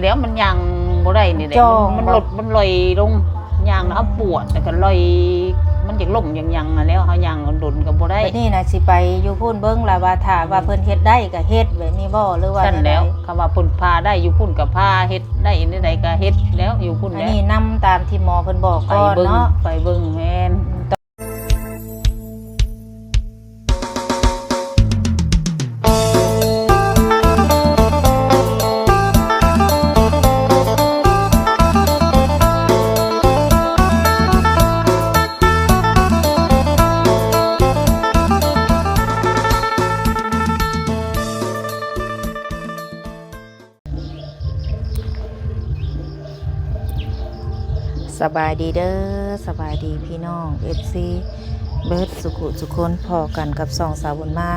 ແລ້ວມັນຍ່າງບໍ່ໄດ້ນີ້ແຫຼະ ຈ່ອງ ມັນ ມັນ ບໍ່ ລົດມັນລອຍລົງ ຍ່າງແລ້ວເຮົາປວດ ແລ້ວກໍລອຍ ມັນຢາກລົ້ມຢາກຫຍັງຫັ້ນແຫຼ້ວ ເຮົາຍ່າງດົນກໍບໍ່ໄດ້. ບັດນີ້ນະຊິໄປຢູ່ພຸ້ນເບິ່ງລະວ່າ ຖ້າວ່າເພິ່ນເຮັດໄດ້ກໍເຮັດແບບນີ້ບໍ່ ຫຼືວ່າ ຊັ້ນແຫຼ້ວ ແນວໃດ? ຄັນວ່າເພິ່ນຜ່າໄດ້ຢູ່ພຸ້ນກໍຜ່າ ເຮັດໄດ້ແນວໃດກໍເຮັດແລ້ວຢູ່ພຸ້ນແຫຼະ. ອັນນີ້ນຳຕາມທີ່ໝໍເພິ່ນບອກກ່ອນເນາະ ໄປເບິ່ງ ແມ່ນ. ສະບາຍດີເດີ ສະບາຍດີພີ່ນ້ອງເອັຟຊີເບິດສຸຂຸສຸຄົນ ພໍ້ກັນກັບຊ່ອງສາວບຸນມາ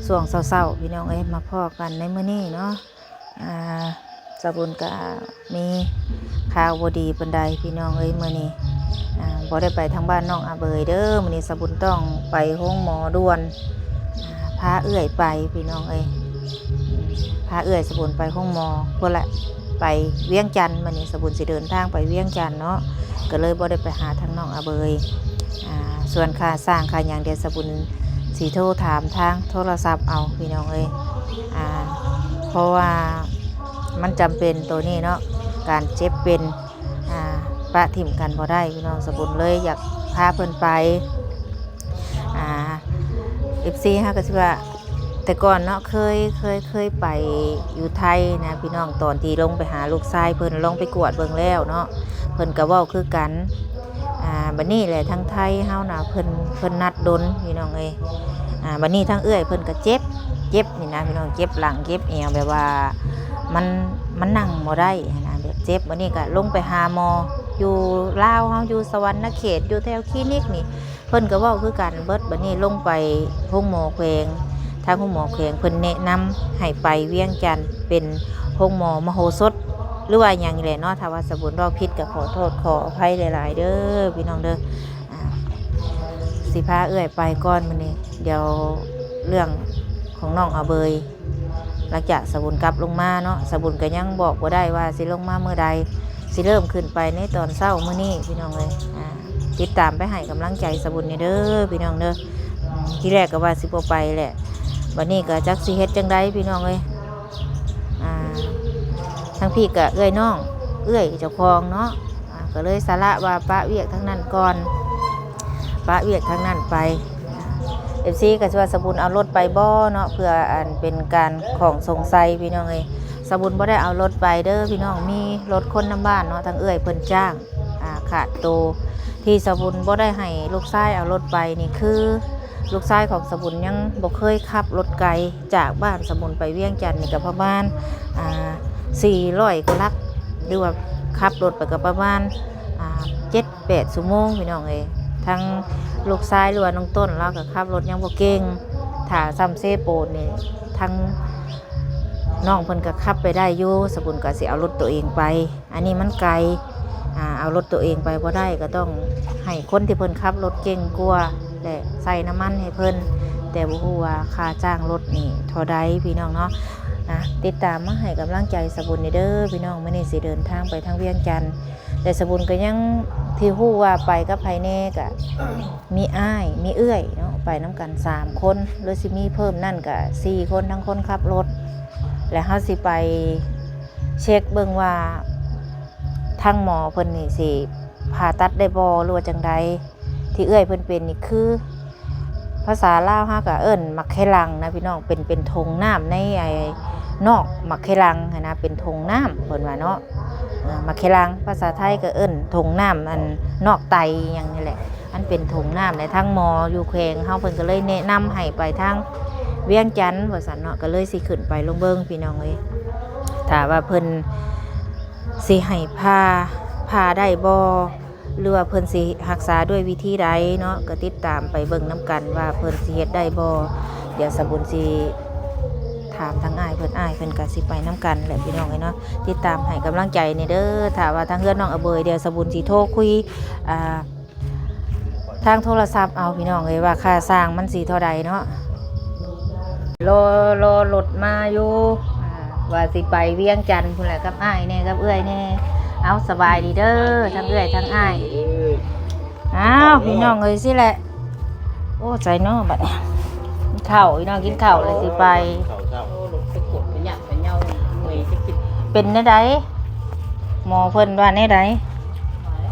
ຊ່ວງເຊົ້າໆ ພີ່ນ້ອງເອີຍ ມາພໍ້ກັນໃນມື້ນີ້ເນາະ. ອາ ສາວບຸນກະມີຂ່າວບໍ່ດີປານໃດພີ່ນ້ອງເອີຍ ມື້ນີ້ ອາ ບໍ່ໄດ້ໄປທາງບ້ານນ້ອງອາເບີຍເດີ ມື້ນີ້ສາວບຸນຕ້ອງໄປໂຮງໝໍດ່ວນ ອາ ພາເອື້ອຍໄປພີ່ນ້ອງເອີຍ ພາເອື້ອຍສາວບຸນໄປໂຮງໝໍພຸ້ນແຫຼະ ໄປວຽງຈັນ ມື້ນີ້ສາວບຸນຊິເດີນທາງໄປວຽງຈັນເນາະ ກໍເລີຍບໍ່ໄດ້ໄປຫາທາງນ້ອງອາເບີຍ. ອາ ສ່ວນຄ່າສ້າງຄ່າຫຍັງ ດຽວສາວບຸນຊິໂທຖາມທາງໂທລະສັບເອົາພີ່ນ້ອງເອີຍ ອາ ເພາະວ່າມັນຈຳເປັນໂຕນີ້ເນາະ ການເຈັບເປັນ ອາ ປະຖິ້ມກັນບໍ່ໄດ້ພີ່ນ້ອງ ສາວບຸນເລີຍຢາກພາເພິ່ນໄປ. ອາ ເອັຟຊີ ເຮົາກໍຊິວ່າ ແຕ່ກ່ອນເນາະ ເຄີຍ ເຄີຍ ເຄີຍໄປຢູ່ໄທນະພີ່ນ້ອງ ຕອນທີ່ລົງໄປຫາລູກຊາຍເພິ່ນ ລອງໄປກວດເບິ່ງແລ້ວເນາະ ເພິ່ນກໍເວົ້າຄືກັນ. ອາ ບັດນີ້ແຫຼະ ທາງໄທເຮົານະ ເພິ່ນ ເພິ່ນນັດດົນພີ່ນ້ອງເອີຍ. ອາ ບັດນີ້ທາງເອື້ອຍເພິ່ນກໍເຈັບ ເຈັບນີ້ນະພີ່ນ້ອງ ເຈັບຫຼັງເຈັບແອວ ແບບວ່າມັນ ມັນນັ່ງບໍ່ໄດ້ຫັ້ນນະ ແບບເຈັບ. ບັດນີ້ກໍລົງໄປຫາໝໍຢູ່ລາວເຮົາ ຢູ່ສະຫວັນນະເຂດ ຢູ່ແຖວຄລີນິກນີ້ ເພິ່ນກໍເວົ້າຄືກັນເບິດ. ບັດນີ້ລົງໄປໂຮງໝໍແຂວງ ທາງໂຮງໝໍແຂວງເພິ່ນແນະນຳໃຫ້ໄປວຽງຈັນ ເປັນໂຮງໝໍມະໂຫສົດ ຫຼືວ່າຫຍັງນີ້ແຫຼະເນາະ ຖ້າວ່າສາວບຸນເວົ້າຜິດກໍຂໍໂທດຂໍອະໄພຫຼາຍໆເດີພີ່ນ້ອງເດີ. ອາ ຊິພາເອື້ອຍໄປກ່ອນມື້ນີ້ ດຽວເລື່ອງຂອງນ້ອງອາເບີຍ ຫຼັງຈາກສາວບຸນກັບລົງມາເນາະ ສາວບຸນກໍຍັງບອກບໍ່ໄດ້ວ່າຊິລົງມາມື້ໃດ ຊິເລີ່ມຂຶ້ນໄປໃນຕອນເຊົ້າມື້ນີ້ພີ່ນ້ອງເອີຍ. ອາ ຕິດຕາມໄປໃຫ້ກຳລັງໃຈສາວບຸນແດ່ເດີພີ່ນ້ອງເດີ. ອາ ທີແລກກໍວ່າຊິບໍ່ໄປແຫຼະ ບັດນີ້ກໍຈັກຊິເຮັດຈັ່ງໃດພີ່ນ້ອງເອີຍ. ອາ ທາງພີ້ກໍເອື້ອຍນ້ອງ ເອື້ອຍເຈົ້າຂອງເນາະ ອາ ກໍເລີຍສະຫຼະວ່າປະວຽກທາງນັ້ນກ່ອນ ປະວຽກທາງນັ້ນໄປ. ເອັຟຊີ ກໍຊິວ່າສາວບຸນເອົາລົດໄປບໍ່ເນາະ ເພື່ອອັນເປັນການຂອງສົງໄສພີ່ນ້ອງເອີຍ. ສາວບຸນບໍ່ໄດ້ເອົາລົດໄປເດີພີ່ນ້ອງ ມີລົດຄົນນຳບ້ານເນາະ ທາງເອື້ອຍເພິ່ນຈ້າງ ອາ ຂາດໂຕ. ທີ່ສາວບຸນບໍ່ໄດ້ໃຫ້ລູກຊາຍເອົາລົດໄປນີ້ ຄືລູກຊາຍຂອງສາວບຸນຍັງບໍ່ເຄີຍຂັບລົດໄກ ຈາກບ້ານສາວບຸນໄປວຽງຈັນນີ້ກໍປະມານ ອາ ສີ່ຮ້ອຍກວ່າຫຼັກ ຫຼືວ່າຂັບລົດໄປກໍປະມານ ອາ ເຈັດແປດຊົ່ວໂມງພີ່ນ້ອງເອີຍ. ທັງລູກຊາຍ ຫຼືວ່ານ້ອງຕົ້ນ ລາວກໍຂັບລົດຍັງບໍ່ເກັ່ງ ຖ້າຊ່ຳເຊໂປນນີ້ ທັງນ້ອງເພິ່ນກໍຂັບໄປໄດ້ຢູ່ ສາວບຸນກໍຊິເອົາລົດໂຕເອງໄປ. ອັນນີ້ມັນໄກ ອາ ເອົາລົດໂຕເອງໄປບໍ່ໄດ້ ກໍຕ້ອງໃຫ້ຄົນທີ່ເພິ່ນຂັບລົດເກັ່ງກວ່າ ແລະ ໃສ່ນ້ຳມັນໃຫ້ເພິ່ນ ແຕ່ບໍ່ຮູ້ວ່າຄ່າຈ້າງລົດນີ້ເທົ່າໃດພີ່ນ້ອງເນາະ. ອາ ຕິດຕາມມາໃຫ້ກຳລັງໃຈສາວບຸນແດ່ເດີພີ່ນ້ອງ ມື້ນີ້ຊິເດີນທາງໄປທາງວຽງຈັນ ແຕ່ສາວບຸນກໍຍັງທີ່ຮູ້ວ່າໄປກັບໃຜແດ່ ກະມີອ້າຍ ມີເອື້ອຍເນາະ ໄປນຳກັນສາມຄົນ ຫຼືຊິມີເພີ່ມນັ້ນກະສີ່ຄົນ ທັງຄົນຂັບລົດ ແລະ ເຮົາຊິໄປເຊັກເບິ່ງວ່າ ທາງໝໍເພິ່ນນີ້ຊິຜ່າຕັດໄດ້ບໍ່ ຫຼືວ່າຈັ່ງໃດ? ທີ່ເອື້ອຍເພິ່ນເປັນນີ້ຄື ພາສາລາວເຮົາກໍເອີ້ນໝາກແຄລັງນະພີ່ນ້ອງ ເປັນ ເປັນຖົງນ້ຳໃນ ໄອ້ ນອກໝາກແຄລັງຫັ້ນນະ ເປັນຖົງນ້ຳເພິ່ນວ່າເນາະ ອາ ໝາກແຄລັງ. ພາສາໄທກໍເອີ້ນຖົງນ້ຳ ອັນ ນອກໄຕຫຍັງນີ້ແຫຼະ ມັນເປັນຖົງນ້ຳແຫຼະ. ທາງໝໍຢູ່ແຂວງເຮົາເພິ່ນກໍເລີຍແນະນຳໃຫ້ໄປທາງວຽງຈັນວ່າຊັ້ນເນາະ ກໍເລີຍຊິຂຶ້ນໄປລອງເບິ່ງພີ່ນ້ອງເອີຍ ຖ້າວ່າເພິ່ນຊິໃຫ້ຜ່າ ຜ່າໄດ້ບໍ່ ຫຼືວ່າເພິ່ນຊິຮັກສາດ້ວຍວິທີໃດເນາະ ກໍຕິດຕາມໄປເບິ່ງນຳກັນວ່າເພິ່ນຊິເຮັດໄດ້ບໍ່. ດຽວສາວບຸນຊິຖາມທາງອ້າຍເພິ່ນ ອ້າຍເພິ່ນກໍຊິໄປນຳກັນແຫຼະພີ່ນ້ອງເອີຍເນາະ. ຕິດຕາມໃຫ້ກຳລັງໃຈແດ່ເດີ ຖ້າວ່າທາງເຮືອນນ້ອງອະເບີຍ ດຽວສາວບຸນຊິໂທຄຸຍ ອ່າ ທາງໂທລະສັບເອົາພີ່ນ້ອງເອີຍ ວ່າຄ່າຊ່າງມັນຊິເທົ່າໃດເນາະ. ລໍ ລໍລົດມາຢູ່ ອ່າ ວ່າຊິໄປວຽງຈັນພຸ້ນແຫຼະ ກັບອ້າຍແດ່ ກັບເອື້ອຍແດ່. ເອົາ ສະບາຍດີເດີ ທັງເອື້ອຍທັງອ້າຍ. ເອີ ອ້າວ ພີ່ນ້ອງເອີຍ ຊີ້ແຫຼະ. ໂອ້ ໃສເນາະບັດນີ້ ກິນເຂົ້າ ພີ່ນ້ອງ ກິນເຂົ້າແລ້ວຊິໄປ. ເປັນແນວໃດ? ໝໍເພິ່ນວ່າແນວໃດ?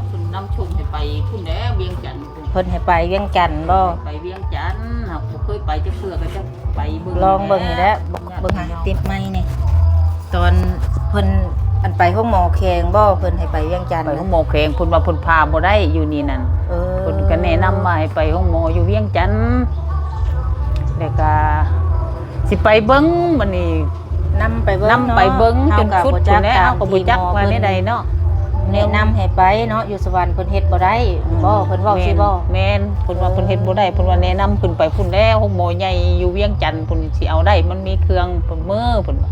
ເພິ່ນນຳຊົມໃຫ້ໄປພຸ້ນແຫຼະ ວຽງຈັນ. ເພິ່ນໃຫ້ໄປວຽງຈັນບໍ່? ໄປວຽງຈັນ ເຮົາບໍ່ເຄີຍໄປຈັກເທື່ອ ກໍຈະໄປເບິ່ງ ລອງເບິ່ງນີ້ແຫຼະ. ເບິ່ງຫາຕິດໄມນີ້ ຕອນເພິ່ນ ອັນ ໄປໂຮງໝໍແຂວງບໍ່? ເພິ່ນໃຫ້ໄປວຽງຈັນ ໄປໂຮງໝໍແຂວງ. ເພິ່ນວ່າເພິ່ນພາບໍ່ໄດ້ຢູ່ນີ້ນັ້ນ. ເອີ ເພິ່ນກໍແນະນຳວ່າໃຫ້ໄປໂຮງໝໍຢູ່ວຽງຈັນ ແລ້ວກໍຊິໄປເບິ່ງບັດນີ້ ນຳໄປເບິ່ງ ນຳໄປເບິ່ງ ເນາະ ຈົນສຸດພຸ້ນແຫຼະ. ເຮົາກໍບໍ່ຈັກວ່າແນວໃດເນາະ ແນະນຳໃຫ້ໄປເນາະ. ຢູ່ສະຫວັນເພິ່ນເຮັດບໍ່ໄດ້ບໍ່? ເພິ່ນເວົ້າຊີ້ບໍ່? ແມ່ນ ເພິ່ນວ່າເພິ່ນເຮັດບໍ່ໄດ້. ເພິ່ນວ່າແນະນຳຂຶ້ນໄປພຸ້ນແຫຼະ ໂຮງໝໍໃຫຍ່ຢູ່ວຽງຈັນພຸ້ນ ຊິເອົາໄດ້ ມັນມີເຄື່ອງເພິ່ນເມີ ເພິ່ນວ່າ.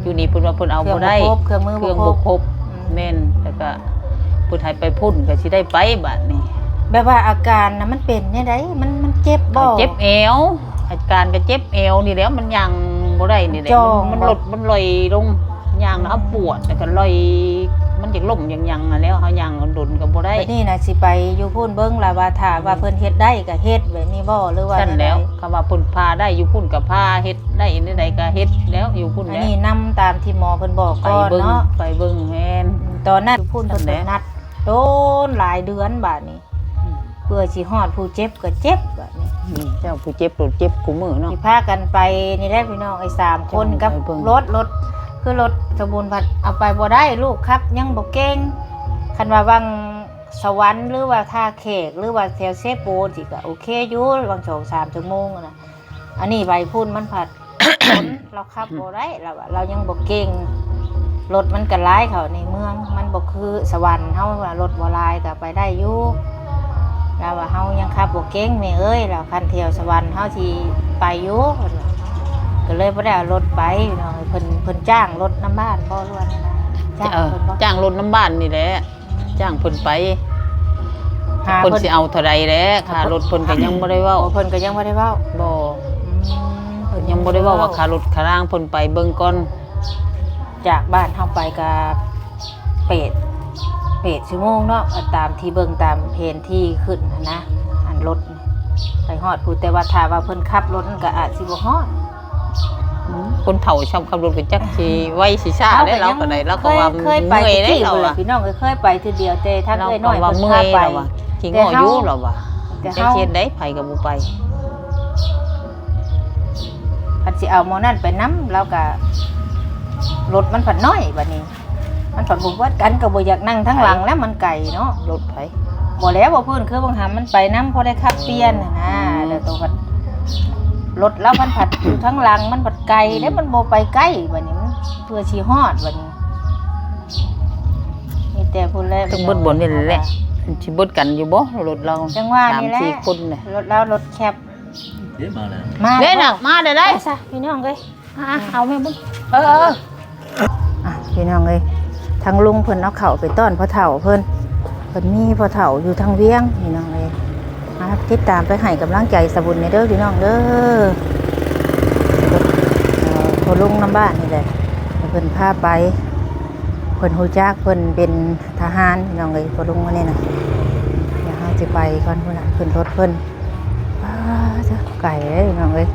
ຢູ່ນີ້ເພິ່ນວ່າເພິ່ນເອົາບໍ່ໄດ້ ເຄື່ອງບໍ່ຄົບ ເຄື່ອງບໍ່ຄົບ. ແມ່ນ ແລ້ວກໍເພິ່ນໃຫ້ໄປພຸ້ນ ກໍຊິໄດ້ໄປບາດນີ້. ແບບວ່າອາການນະ ມັນເປັນແນວໃດ? ມັນ ມັນເຈັບບໍ່? ເຈັບແອວ ອາການກໍເຈັບແອວນີ້ແຫຼະ ມັນຍ່າງບໍ່ໄດ້ນີ້ແຫຼະ ມັນລົດ ມັນລອຍລົງ ຍ່າງແລ້ວເຮົາປວດ ແລ້ວກໍລອຍ ມັນຢາກລົ້ມຢາກຫຍັງຫັ້ນແຫຼະ. ເຮົາຍ່າງດົນກໍບໍ່ໄດ້. ບັດນີ້ນະ ຊິໄປຢູ່ພຸ້ນເບິ່ງລະວ່າ ຖ້າວ່າເພິ່ນເຮັດໄດ້ກໍເຮັດ ແບບນີ້ບໍ່ ຫຼືວ່າຈັ່ງໃດ? ຄັນວ່າເພິ່ນພາໄດ້ຢູ່ພຸ້ນກໍພາ ເຮັດໄດ້ແນວໃດກໍເຮັດແລ້ວຢູ່ພຸ້ນແຫຼະ. ອັນນີ້ນຳຕາມທີ່ໝໍເພິ່ນບອກກ່ອນເນາະ ໄປເບິ່ງ ໄປເບິ່ງ. ແມ່ນ ຕອນນັ້ນຢູ່ພຸ້ນເພິ່ນນັດ ໂດນຫຼາຍເດືອນບາດນີ້ ເພື່ອຊິຮອດຜູ້ເຈັບກໍເຈັບບາດນີ້. ນີ້ເຈົ້າ ຜູ້ເຈັບໂລດເຈັບຄູ່ມື້ເນາະ. ຊິພາກັນໄປນີ້ແຫຼະພີ່ນ້ອງເອີຍ ສາມຄົນກັບລົດ ລົດ ຄືລົດສະບຸນພັດເອົາໄປບໍ່ໄດ້ ລູກຂັບຍັງບໍ່ເກັ່ງ. ຄັນວ່າວັງສະຫວັນ ຫຼືວ່າທ່າແຂກ ຫຼືວ່າແຖວເຊໂປນຊີ້ກໍໂອເຄຢູ່ ວັງສອງສາມຊົ່ວໂມງນະ. ອັນນີ້ໄປພຸ້ນມັນພັດ ຄົນລາວຂັບບໍ່ໄດ້ ລາວວ່າລາວຍັງບໍ່ເກັ່ງ. ລົດມັນກໍຫຼາຍເຂົ້າໃນເມືອງ ມັນບໍ່ຄືສະຫວັນເຮົາວ່າລົດບໍ່ຫຼາຍກໍໄປໄດ້ຢູ່. ລາວວ່າເຮົາຍັງຂັບບໍ່ເກັ່ງແມ່ເອີຍ ລາວ ຄັນແຖວສະຫວັນເຮົາຊິໄປຢູ່ ເພິ່ນວ່າ ກໍເລີຍບໍ່ໄດ້ເອົາລົດໄປເນາະ. ເພິ່ນ ເພິ່ນຈ້າງລົດນຳບ້ານບໍ່ ຫຼືວ່າຈັ່ງໃດ? ຈ້າງ ເອີ ເພິ່ນບໍ່ ຈ້າງລົດນຳບ້ານນີ້ແຫຼະ ຈ້າງເພິ່ນໄປ ຫາເພິ່ນ ເພິ່ນຊິເອົາເທົ່າໃດແຫຼະ ຄ່າລົດເພິ່ນກໍຍັງບໍ່ໄດ້ເວົ້າ. ໂອ້ ເພິ່ນກໍຍັງບໍ່ໄດ້ເວົ້າ ບໍ່ ອືມ ເພິ່ນຍັງບໍ່ໄດ້ເວົ້າວ່າຄ່າລົດຄ່າລາງ. ເພິ່ນໄປເບິ່ງກ່ອນ ຈາກບ້ານເຮົາໄປກໍແປດ ແປດຊົ່ວໂມງເນາະ ຕາມທີ່ເບິ່ງຕາມແຜນທີ່ຂຶ້ນຫັ້ນນະ ອັນລົດໄປຮອດພຸ້ນ. ແຕ່ວ່າຖ້າວ່າເພິ່ນຂັບລົດມັນກໍອາດຊິບໍ່ຮອດ. ອືມ ຄົນເຖົ້າຊຳຂັບລົດກໍຈັກຊິໄວຊິຊ້າແຫຼະ. ລາວກໍໄດ້ ລາວກໍວ່າເມື່ອຍເດ້ ລາວວ່າ. ພີ່ນ້ອງເອີຍ ເຄີຍໄປເທື່ອດຽວ ແຕ່ທາງເອື້ອຍນ້ອຍເພິ່ນພາໄປ ຂີ້ງໍຢູ່ ລາວວ່າ ແຕ່ເຮົາ ຈັກຊິເຮັດໃດ ໃຜກໍບໍ່ໄປ. ຄັນຊິເອົາໝໍນັ້ນໄປນຳ ລາວກໍ ລົດມັນພັດນ້ອຍບາດນີ້ ມັນພັດບໍ່ເບິດກັນ ກໍບໍ່ຢາກນັ່ງທາງຫຼັງແລ້ວ ມັນໄກເນາະ. ລົດໃຜ? ບໍ່ແລ້ວ ບໍ່ເພິ່ນ ຄືບາງຫາມັນໄປນຳ ພໍໄດ້ຂັບປ່ຽນຫັ້ນນະ. ອືມ ແລ້ວໂຕພັດ ລົດລາວມັນພັດຢູ່ທາງຫຼັງ ມັນພັດໄກເດ້ ອືມ ມັນບໍ່ໄປໃກ້. ບາດນີ້ມັນເພື່ອຊິຮອດ ບາດນີ້ມີແຕ່ພຸ້ນແຫຼະ ເຖິງເບິດບ່ອນນີ້ແຫຼະ. ມັນຊິເບິດກັນຢູ່ບໍ່ ລົດລາວ? ຈັ່ງວ່ານີ້ແຫຼະ ສາມສີ່ຄົນນະ ລົດລາວ ລົດແຄັບ. ເດ້ ມາແລ້ວ ມາແລ້ວ ມາແລ້ວ ໄດ້ຊະ ພີ່ນ້ອງເອີຍ. ອ່າ ເອົາແມ່ເບິ່ງ ເອີ ເອີ ອ່ະ ພີ່ນ້ອງເອີຍ ທາງລຸງເພິ່ນເອົາເຂົ້າໄປຕ້ອນພໍ່ເຖົ້າເພິ່ນ ເພິ່ນມີພໍ່ເຖົ້າຢູ່ທາງວຽງ ພີ່ນ້ອງເອີຍ. ອ່າ ຕິດຕາມໄປໃຫ້ກຳລັງໃຈສາບຸນແດ່ເດີ ພີ່ນ້ອງເດີ. ເອີ ພໍ່ລຸງນຳບ້ານນີ້ແຫຼະ ເພິ່ນພາໄປ ເພິ່ນຮູ້ຈັກ ເພິ່ນເປັນທະຫານ ພີ່ນ້ອງເອີຍ ພໍ່ລຸງຄົນນີ້ນະ. ດຽວເຮົາຊິໄປກ່ອນ ພຸ້ນນະ ຂຶ້ນລົດເພິ່ນ. ປ້າ ໄກເດ້ພີ່ນ້ອງເອີຍ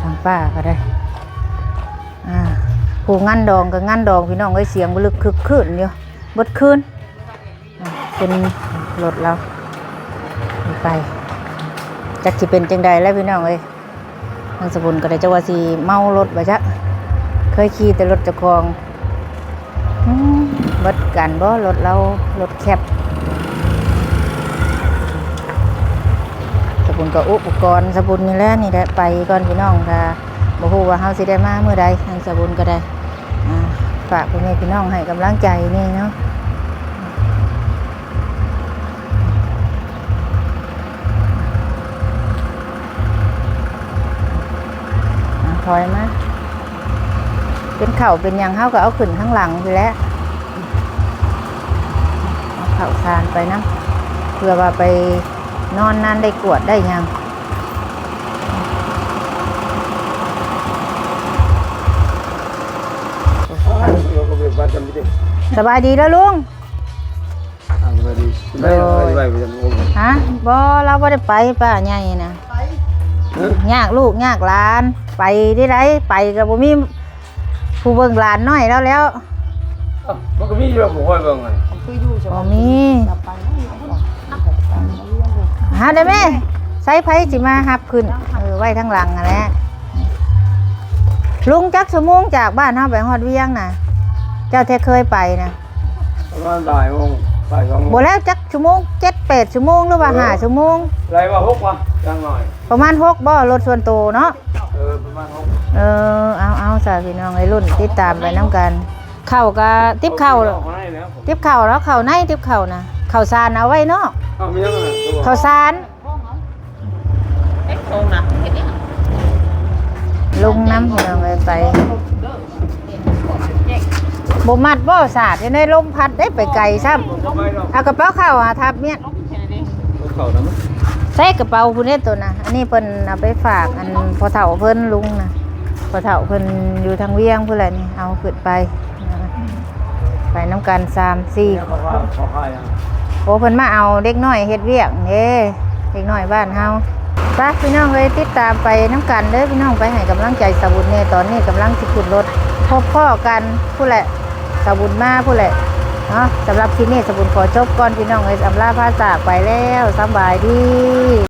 ທາງປ່າກໍໄດ້. ອ່າ ຜູ້ງານດອງກໍງານດອງ ພີ່ນ້ອງເອີຍ ສຽງບະລຶກຄຶກຄື້ນຢູ່ເບິດຄືນ. ອ່າ ເປັນລົດລາວໄປ ຈັກຊິເປັນຈັ່ງໃດແລ້ວ ພີ່ນ້ອງເອີຍ. ນາງສະບຸນກໍໄດ້ ຈັກວ່າຊິເມົາລົດບໍ່ຈັກ ເຄີຍຂີ່ແຕ່ລົດເຈົ້າຂອງ. ອືມ ເບິດກັນບໍ່ລົດລາວ ລົດແຄັບ. ສະບຸນກໍອຸປະກອນສະບຸນນີ້ແຫຼະ ນີ້ແຫຼະ ໄປກ່ອນພີ່ນ້ອງ. ຖ້າບໍ່ຮູ້ວ່າເຮົາຊິໄດ້ມາມື້ໃດ ທາງສະບຸນກໍໄດ້ ອ່າ ຝາກພໍ່ແມ່ພີ່ນ້ອງໃຫ້ກຳລັງໃຈແດ່ເນາະ. ອ່າ ຖອຍມາ ເປັນເຂົ້າເປັນຫຍັງ ເຮົາກໍເອົາຂຶ້ນຂ້າງຫຼັງພີ້ແຫຼະ ເອົາເຂົ້າສານໄປນຳ ເພື່ອວ່າໄປນອນນານໄດ້ກວດໄດ້ຫຍັງ. ສະບາຍດີເດີລຸງ. ອ່າ ສະບາຍດີ. ໂດຍ. ໄປ ໄປ ໄປ ໄປ ຮະ? ບໍ່ ລາວບໍ່ໄດ້ໄປ ປ້າໃຫຍ່ນະ. ຮະ? ຍາກລູກຍາກຫຼານ ໄປໄດ້ໃດ ໄປກໍບໍ່ມີຜູ້ເບິ່ງຫຼານນ້ອຍລາວແລ້ວ. ເອົ້າ ມັນກໍມີຢູ່ ບໍ່ຄ່ອຍເບິ່ງຫັ້ນ. ບໍ່ມີ. ຫາໄດ້ແມ່ ໃຊ້ໃຜຊິມາຮັບຂຶ້ນ? ເອີ ໄວ້ທາງຫຼັງຫັ້ນແຫຼະ. ລຸງ ຈັກຊົ່ວໂມງຈາກບ້ານເຮົາໄປຮອດວຽງນະ? ເຈົ້າແທ້ເຄີຍໄປນະ? ປະມານບ່າຍໂມງ ບ່າຍສອງໂມງ. ບໍ່ແລ້ວ ຈັກຊົ່ວໂມງ? ເຈັດແປດຊົ່ວໂມງ ຫຼືວ່າ ເອີ ຫ້າຊົ່ວໂມງ? ໄລ່ວ່າຫົກວະ ຢ່າງໜ້ອຍ. ປະມານຫົກບໍ່? ລົດສ່ວນໂຕເນາະ? ເອີ ປະມານຫົກ. ເອີ ເອົາ ເອົາ ຊະ ພີ່ນ້ອງເອີຍ ລຸ້ນຕິດຕາມໄປນຳກັນ. ເຂົ້າກະຕິບເຂົ້າ ຕິບເຂົ້າເນາະ ເຂົ້າໃນຕິບເຂົ້ານະ ເຂົ້າສານເອົາໄວ້ນອກ. ເຂົ້າຫຍັງນະ? ເຂົ້າສານ. ລົງນຳພີ່ນ້ອງເອີຍ ໄປ ບໍ່ມັດບໍ່ສາດ ຢູ່ໃນລົມພັດໄດ້ໄປໄກຊ້ຳ. ເອົາກະເປົາເຂົ້າຫາທັບມຽນ ເຂົ້ານຳ. ໃສ່ກະເປົາພຸ້ນເດ້ໂຕນະ. ອັນນີ້ເພິ່ນເອົາໄປຝາກອັນພໍ່ເຖົ້າເພິ່ນ ລຸງນະ ພໍ່ເຖົ້າເພິ່ນຢູ່ທາງວຽງພຸ້ນແຫຼະນີ້ ເອົາຂຶ້ນໄປ. ໄປນຳກັນສາມສີ່. ໂອ້ ເພິ່ນມາເອົາເດັກນ້ອຍເຮັດວຽກເດ້ ເດັກນ້ອຍບ້ານເຮົາ. ໄປພີ່ນ້ອງເອີຍ ຕິດຕາມໄປນຳກັນເດີພີ່ນ້ອງ ໄປໃຫ້ກຳລັງໃຈສາວບຸນແດ່. ຕອນນີ້ກຳລັງຊິຂຶ້ນລົດ ພົບພໍ້ກັນພຸ້ນແຫຼະ ສາວບຸນມາພຸ້ນແຫຼະເນາະ. ສຳລັບຄລິບນີ້ສາວບຸນຂໍຈົບກ່ອນພີ່ນ້ອງເອີຍ ອຳລາພາຈາກໄປແລ້ວ ສຳບາຍດີ.